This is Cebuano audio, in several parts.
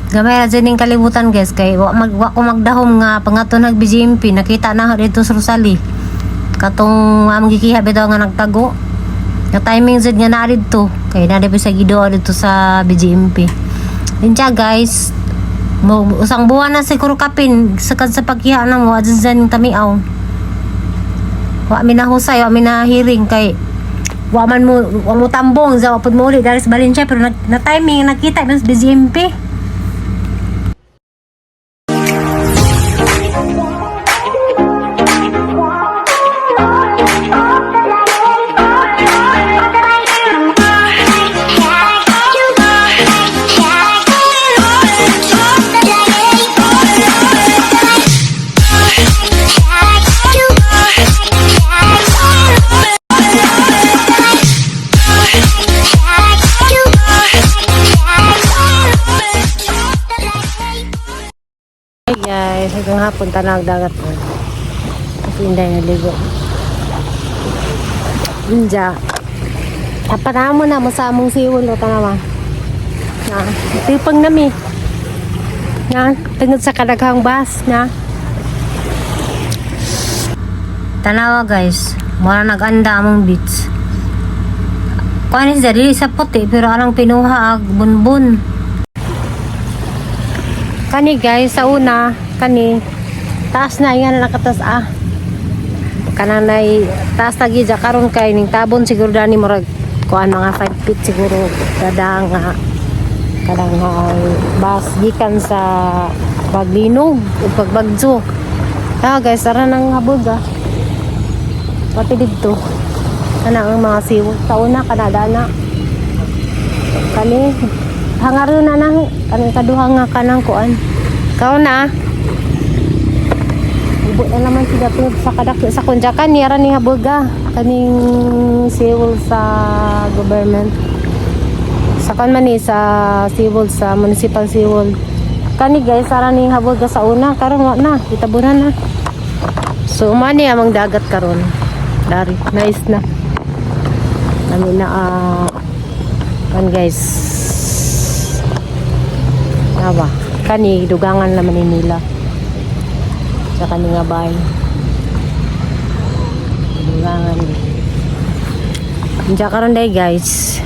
Gamay ra dyan ning kalibutan, guys, kay wa mag wa ko magdahom nga pangato nag BGMP nakita na dito sa Rosali. Katong among gikiha bitaw nga nagtago. Na timing jud nga naa didto kay naa pa sa gido dito sa BGMP. Inja guys, mo usang buwan na siguro kapin sa kad sa pagkiha na mo adyan dyan tamiaw. Wa mi nahusay, wa mi nahiring kay wa man mo wa mo tambong sa pud mo uli dari sa Valencia pero nag, na timing nakita mi sa BGMP. Hi guys, hanggang hapon tanag dagat po. Kasi hindi naligo. Inja. Tapanamo na mo sa among siwol o tanawa. Na, tipang nami. Na, tungod sa kadaghang bus na. Tanawa guys, mura nag-anda among beach. Kuan siya dili sa puti pero arang pinuha ag bunbun. Kani guys, sa una, kani taas na yan nakatas ah. Kananay taas lagi ja karon kay ning tabon siguro dani murag kuan mga 5 feet siguro kada nga kanang nga bus gikan sa paglinog ug pagbagyo. Ah guys, tara nang habog ah. Pati didto. Kana ang mga siwog sa una kanada na. Kani hangaro na nang kanang kaduha nga kanang kuan. Kaon na. Ibo na naman sila tungod sa kadaki sa kundyakan ni ara ni haboga kaning civil sa government. Sa kan man ni sa civil sa municipal civil. Kani guys ara ni haboga sa una karon wa na gitabunan na. So umani amang dagat karon. Dari nice na. Kami na ah kan guys. Nawa kani dugangan naman ni nila sa kani nga bahay. Dugangan. Diyan karon day guys.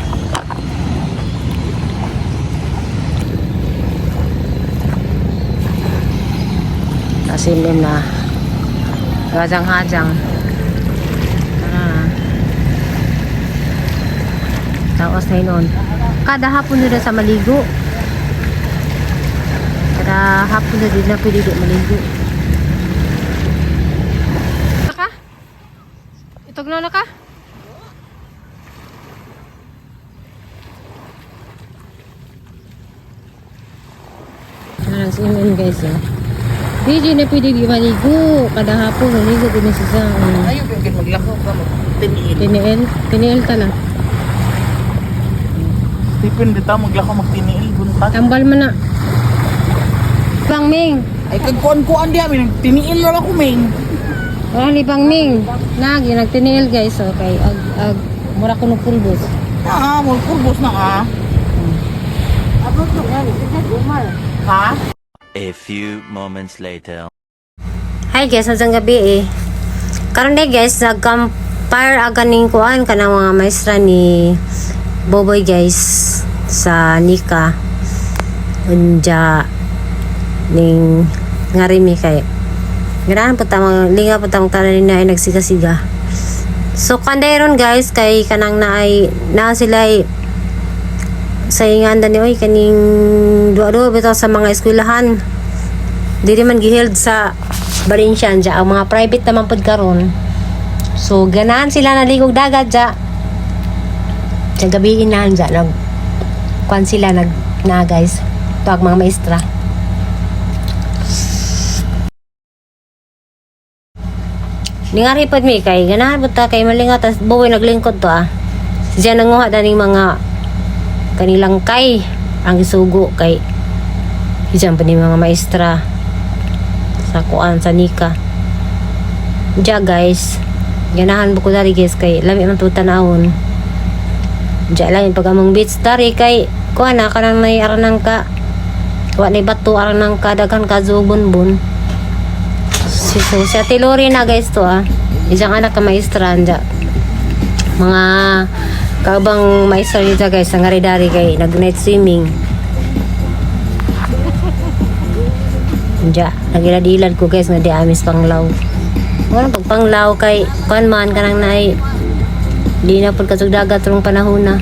Kasilim na. Hajang-hajang. Tara. Tapos na yun. Kada hapon nila sa maligo. Kada hapon na din na pwede di maligo. Ka? Itugnaw na ka? Ah, si MM guys oh. Di na pwede di maligo. Kada hapon maligo din na siya. Ayaw, yung maglakaw ka, magtiniil. Tiniil. Tiniil ta na. Stephen, dito maglakaw magtiniil, buntag. Tambal man na. Bang Ming. Ay, kagkuan-kuan diya, may tiniil na ako, Ming. Wala ni Bang Ming. Nagi nagtiniil guys okay. Ag ag mura ko no pulbos. Ah, mo kurbos na ka. Ha? A few moments later. Hi guys, hanggang gabi eh. Karon day guys, nag-campfire aga ning kuan kanang mga maestra ni Boboy guys sa Nika. Unja ning ngarimi kay ganahan po tamang linga po tamang tanan na ay nagsiga-siga. So kanday ron guys kay kanang naay na sila ay sa inganda ni oy kaning duwa-duwa bitaw sa mga eskwelahan. Dili man giheld sa Valencia dya. Ang mga private naman pud karon. So ganahan sila naligog dagat dya. Sa gabi na dya nag kuan sila nag na guys. Tuwag mga maestra. Ningari pod mi kay ganahan pud ta kay malinga tas buwi naglingkod to ah. Siya nanguha daning mga kanilang kay ang isugo kay diyan pa ni mga maestra sa kuan sa Nika. Diya guys, ganahan mo ko dari guys kay lami man to tanawon. Diya lang pag among beach dari kay kuan na kanang may aranang ka Wa ni bato arang nang kadagan ka bonbon. So, si Ate Lori na guys to ah. Isang anak ka maestra anja. Mga kaubang maestra dito guys, ang dari kay nag night swimming. Anja, nagilad-ilad ko guys nga di amis panglaw. Wala pagpanglaw kay kuan man kanang naay di na pud kasug dagat rong panahon na.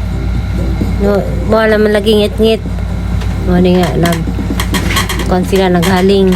No, wala man lagi ngit-ngit. Mo ni nga nag kuan sila naghaling.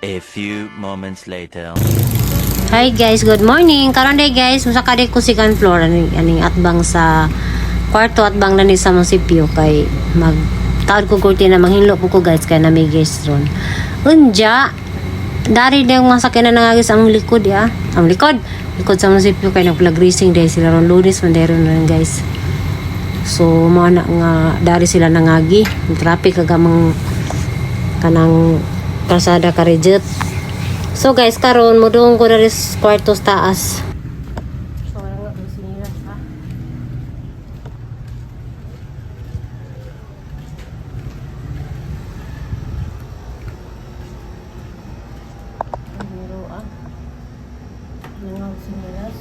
A few moments later. Hi guys, good morning. Karon day guys, musa ka ko second floor aning aning atbang sa kwarto atbang na ni sa munisipyo kay mag taod ko kurtina manghinlo po ko guys kay na may guest ron. Unja, dari na yung masakyan na nangagis ang likod ya. Ang likod, likod sa munisipyo kay nag racing day sila ron Lunes man ron ron guys. So mo na nga dari sila nangagi. Ang traffic kagamang kanang kalsada karejet. So guys, karon mo doon ko na rin sa kwarto sa taas. So wala nga kung sinira ha. Ang ah. Ano nga sinilas?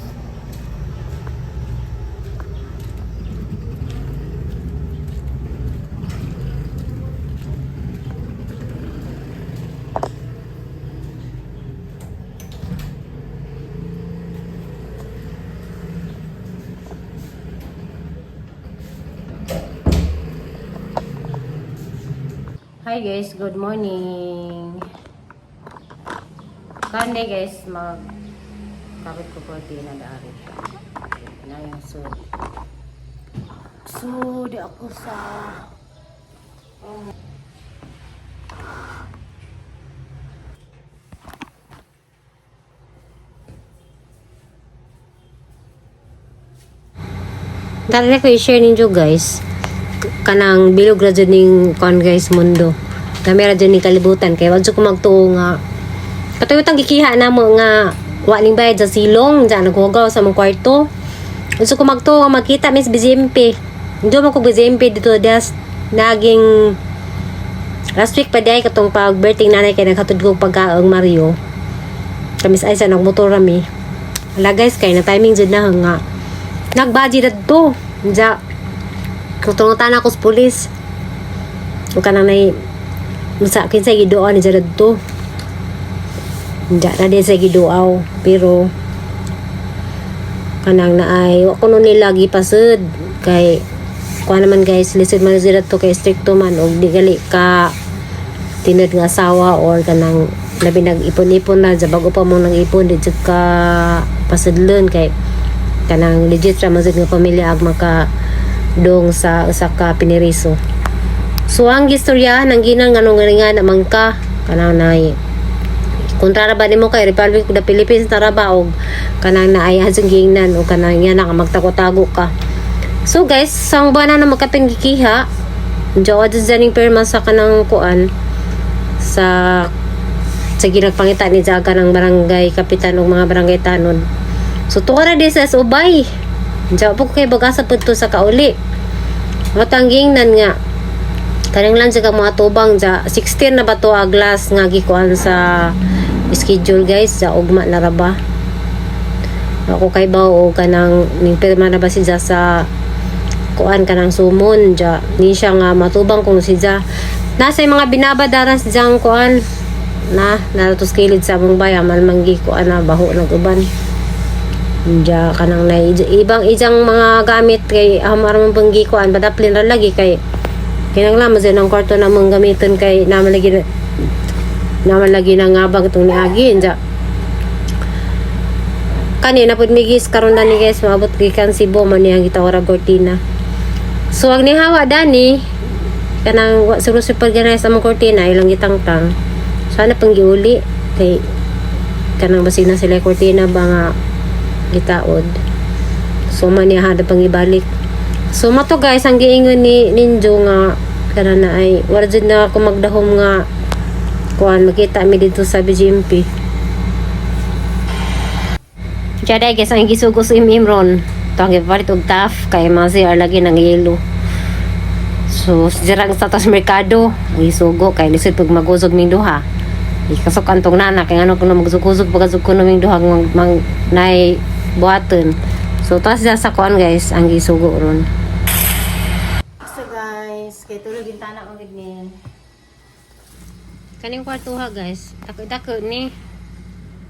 Hi guys, good morning. Kande guys, mag kapit ko kortina dari. Na yung sud. So, di ako sa Dali ko i-share ninyo guys. Kanang bilog ra jud ning kon guys mundo. Kamera jud ning kalibutan kay wa jud ko magtuo nga katuyotang gikiha namo nga wa ning bayad sa silong diyan naghugaw sa mong kwarto. Gusto ko magtuo nga magkita Miss BZMP. Hindi mo ko BZMP dito das naging last week pa diay katong pag birthday nanay kay naghatod ko pagkaong Mario. Kami sa isa nagmotor rami. Ala guys kay na timing jud na nga nagbaji na to. Diya kutungutan ako sa pulis. Ug kanang nay sa kinsa giduan ni Jared to. Diya na din sa giduaw pero kanang naay wa kuno nila gipasud kay kuha naman guys lisod man sila to kay stricto man og di gali ka tinod nga asawa or kanang labi nag-ipon-ipon na sa bago pa mo nang ipon di jud ka pasudlon kay kanang legit ra man jud nga pamilya ag maka dong sa usa ka piniriso. So ang gistoryahan ang ginang nganong nga na mangka kanang nay kontra ra ba nimo kay Republic of the Philippines tara ba og kanang naay asong giingnan o kanang yan na magtago-tago ka. So guys, sang buwan na magkaping gikiha, jowa dyan ning pirma sa kanang kuan sa sa ginagpangita ni Jaga ng barangay kapitan ug mga barangay tanod. So tuwa ra di sa Ubay. Diya po kay bagasa pud to sa kauli. Matanggingnan nga kanang lang siya mga tubang dya 16 na ba to a glass nga gikuan sa schedule guys sa ugma na ra ba ako kay ba o kanang ning pirma na ba si Ja sa kuan kanang sumon dya ni siya nga matubang kung si Ja nasa yung mga binabadaran si Jang kuan na naratos kilid sa among bayan man manggi kuan na baho nag uban dya kanang na ibang ijang mga gamit kay amar man panggi kuan badaplin ra lagi kay kinanglan mo ang kwarto na mong gamiton kay naman lagi na nga bang itong niagi dya. Kani na pud migis karon dani guys, maabot gikan Cebu man niyang gitawag cortina. So ang nihawa dani kanang wa siguro super organize among cortina ilang gitangtang. Sana pang giuli kay kanang basig na sila cortina ba nga gitaod. So man niya hada pang ibalik. So mato guys ang giingon ni Ninjo nga kana na ay wala jud na ako magdahom nga kuan makita mi dito sa BGMP. Diyan guys ang gisugo sa Imron. Ito ang gipalit og taf kay mga CR lagi ng yelo. So, dirang sa tas merkado, ang isugo kay lisod pag magusog ming duha. Ikasok antong nana kay ano kuno magsugusog pagkasog kuno ming duha mang, mang nay buhaton. So, tas diyan sa kuan guys, ang gisugo ron. So guys, kay tulog yung tana ko gid ni. Kaning kwarto ha guys, dako ni.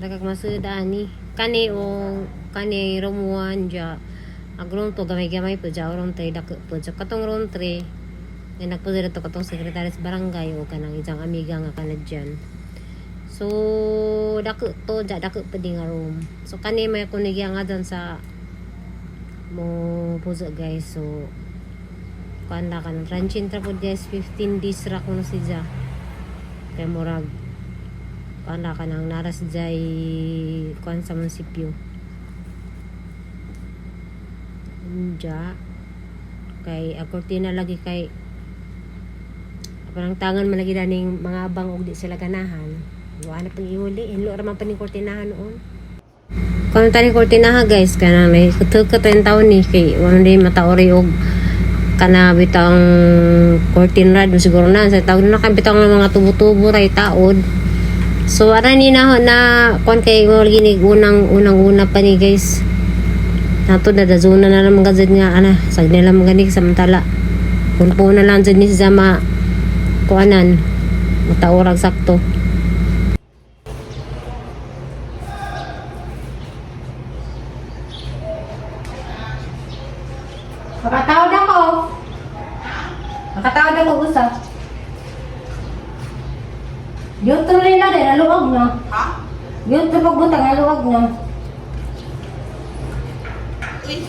Dagag masuda ani. Kani o kani room 1 ja. Ag room 2 gamay-gamay po ja, room 3 dako po ja. Katong room 3 nga nagpo dito katong sekretary sa barangay o kanang isang amiga nga Canadian. So dako to ja, dako pa di nga room. So kani may kunigya nga dyan sa mo puso guys. So kuan na kanang transient ra pod guys, 15 days ra kuno si ja. Kay murag kuan na kanang nara si jay kuan sa munisipyo. Unja kay ang kortina lagi kay parang tangan man lagi daning mga abang og di sila ganahan. Wa na pang iuli, hinlo ra man pa ning kortinahan noon. Kung tani kortinaha guys, kana may kutuka tayong taon ni kay wala din mataori og kana bitang curtain rod siguro na sa tawag na kan bitang mga tubo-tubo ray taod. So ara ni na na kon kay mo lagi ni unang unang una pa ni guys. Nato na dazuna na lang mga gazed nga ana sag nila mga ganik samantala. Kun po na lang jud ni sa ma kuanan mataorag sakto. Makatawad ako. Makatawad ako usa. Yung tuloy na din, naluog na. Ha? Yung pagbutang, naluog na. Uy.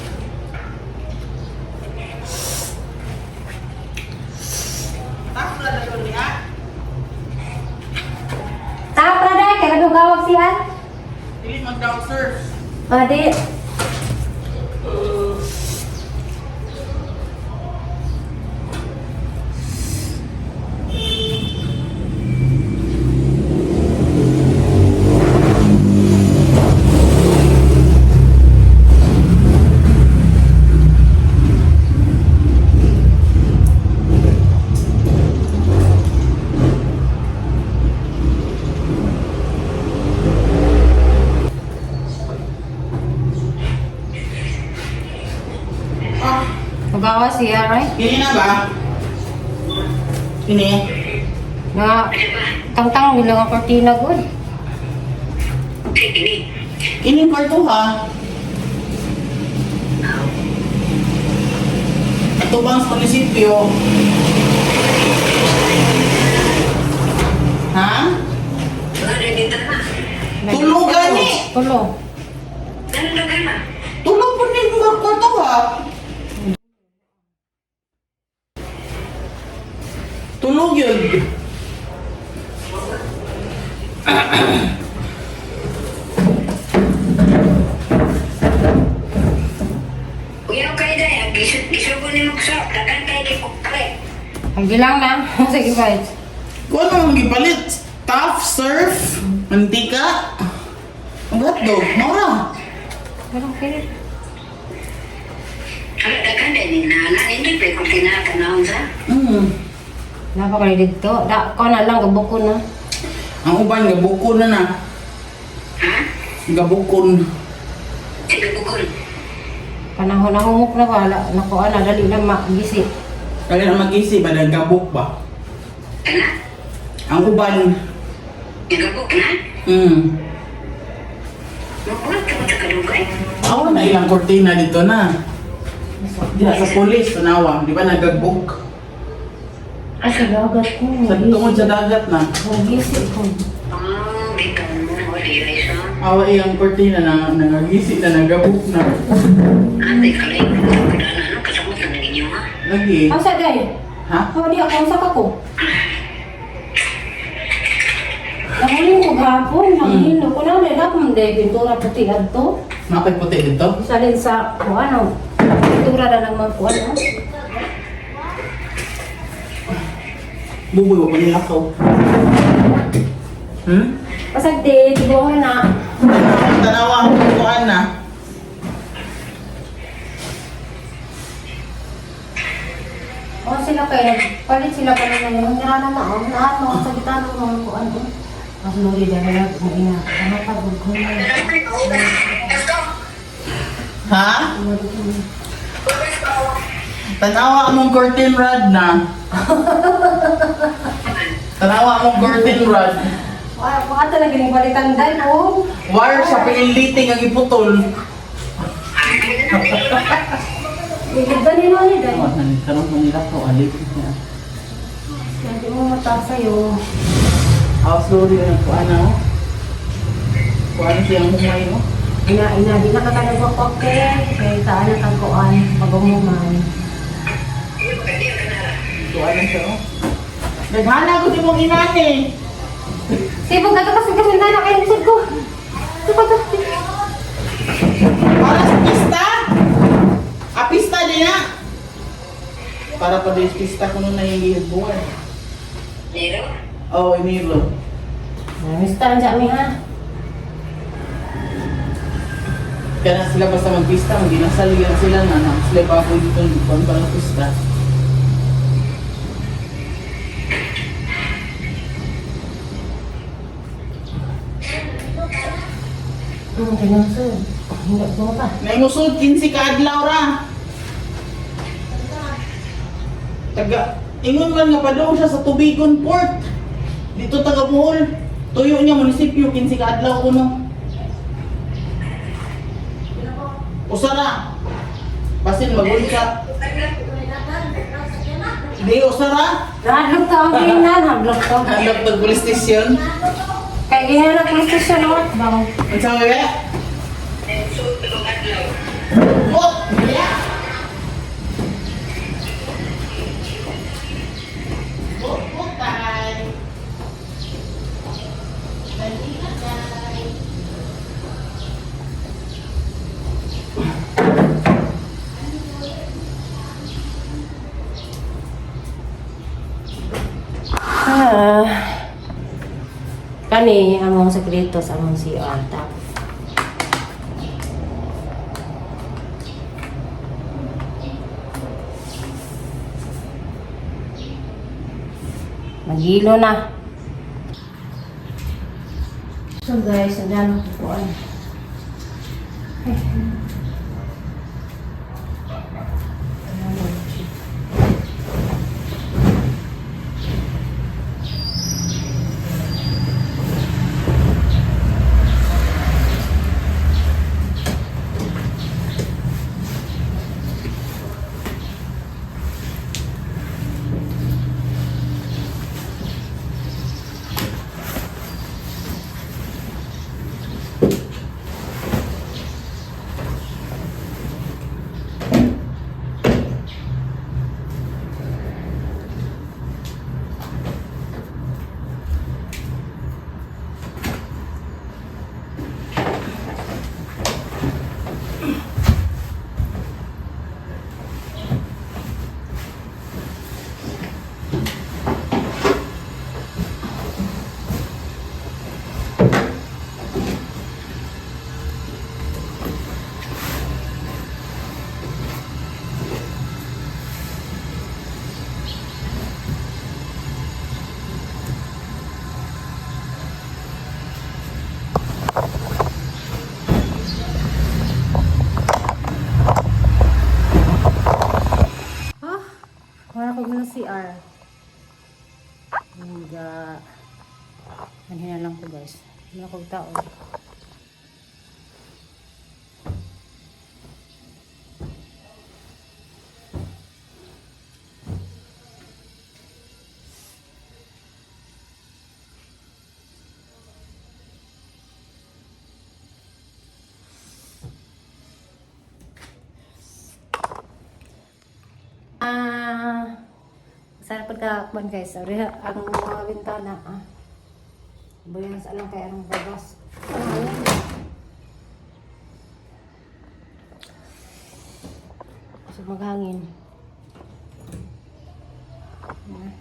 Tapos na dayon niya. Tapra na, kaya nagugawag siya. Dili mag-downstairs. Ah, di. Ah, Magawa siya, right? kini na ba? Kini. Na, tangtang bilang ang kortina, good. Kini kwarto ha. Ato bang sa munisipyo? Ha? Tulog gani. Tulog. Tulog po ni mga kwarto ha. Tulog yun. Uyaw kayo dahil, gisugo ni Mugso, dagan kayo kay Kukre. Ang bilang na. Sige, bye. Kung ano ang gipalit? Tough, surf, mantika, ang hotdog, mora. Pero okay. Ano dagan dahil ni Nana, hindi pa kung tinatanong sa. Napakali dito. Da, ko na lang, gabuko na. Ang uban, gabukon na na. Ha? Gabukon. Sige, bukol. Panahon na humok na wala. Naku, ana, dali na magisi. Kaya na mag-isip, ba, gabuk ba? Kana? Ang uban, Nagabok na? Mabuhat ka mo sa kadugay. Awa na ilang kortina dito na. Diya sa pulis, tanawa. Di ba nagagbuk? Ay, sa dagat ko. Sa tungod sa dagat na. Magisi ko. Ah, dito mo, wala yun isa. Awa iyang kortina na nangagisi na nagabuk na. Ate, kalay ko. Ano, kasama sa naging ha? Lagi. Asa day? Ha? Oh, di ako sa ko. Nahulin ko gahapon, nahulin ko na nila kung day pintura puti adto. Napay puti dito? Salin sa kuan oh. Pintura na lang mga kuan oh. Buboy, wala nila ko. Hmm? Pasag di, tibuo na. Tanawa ako kuan na. Oh, sila kay palit sila pa naman yung nara na oh. Naa mo sa gitano mga kuan oh. Mas lori dahil na ina. Ano pa gud na. Ha? Tanawa among curtain rod na. Tanawa among curtain rod. Wala pa talaga ning palitan dai oh. Wire sa piniliting ang iputol. Igid ba nino ni dai? Oh, karon manila ko alik. Hindi mo mata sa'yo. Ah, sorry na ko ano. Kuan siyang humay no. Ina, ina, di na katanag ko okay. Kay taan na tagkuan pag umuman. Kuan na siya. Oh. Naghana ko di mong inani. Sibog na to kasi kasi na kayo lisod ko. Ito pa to. Para sa pista. Ah, pista din na. Para pa din pista ko nung nahihihit buwan. Nero? Oh, Enero. Mista ang mi ha. Kaya na sila basta magpista, maginasalian sila na na sila baboy dito ng buwan para pista. Tinusod. Hindi ko pa. Nangusod, 15 ka adlaw ra. Taga, ingon man nga padung siya sa Tubigon Port. Dito taga Bohol. Tuyo niya munisipyo 15 ka adlaw kuno. Usa ra. Basin maguli ka. Di usa ra. Nahadlok ta ang ginan, hadlok ta. Hanap pag police station. Kay gihanap police station no. Bang. Ang sabi ba? Oh, yeah. Bukbukay. Ah. Kani among sekreto sa among CR tap. Magilo na. So guys, andyan ang kukuan. Ay. Ayan, Ah, wala ko ng CR. Nga, anhin na lang ko guys. Wala kong tao. pagka kuan, guys. Sorry, ang mga bintana. Ah. Buyan sa lang kay anong babas. Ano? So maghangin. Ah.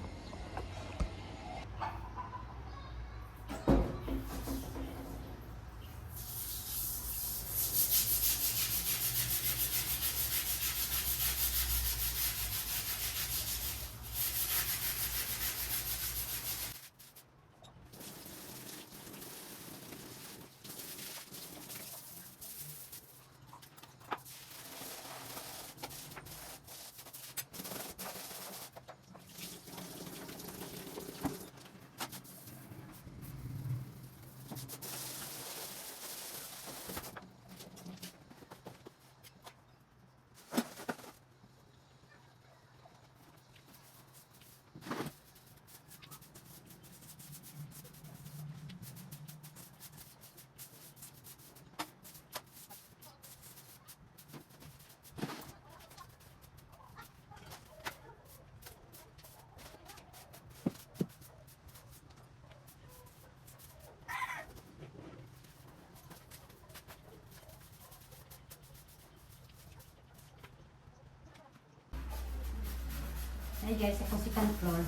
Ay guys, ako second floor.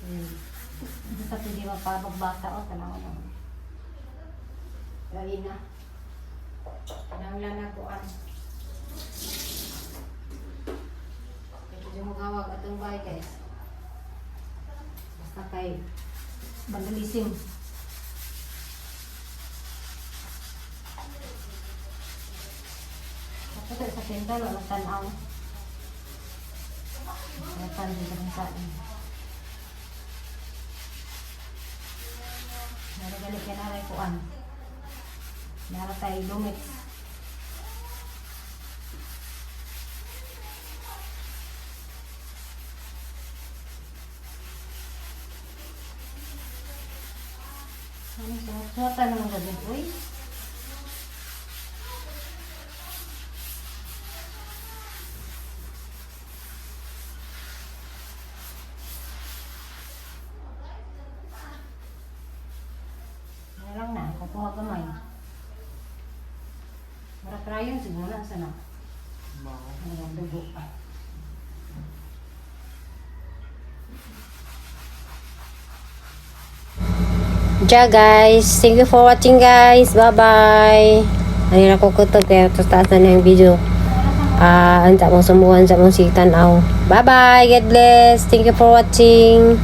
Ayan. Basta pwede mapagbata o, tanawa na. Lagi na. Tanaw na kuan. Ito yung magawag atong bahay, guys. Basta kay vandalism. Dapat sa tenda, wala tanaw. Kaya dito kung saan. Naragalik yan aray kuan. Nara tayo lumit. Ano suot-suotan naman gabi, uy? Ano lang na, kukuha gamay. Mara krayon siguro na sana. Ano ang dugo. Ja guys, thank you for watching, guys. Bye-bye. Ano na kukutob kaya taas na yung video. Ah, anta mong sumuhan sa mong sitan aw. Bye-bye. God bless. Thank you for watching.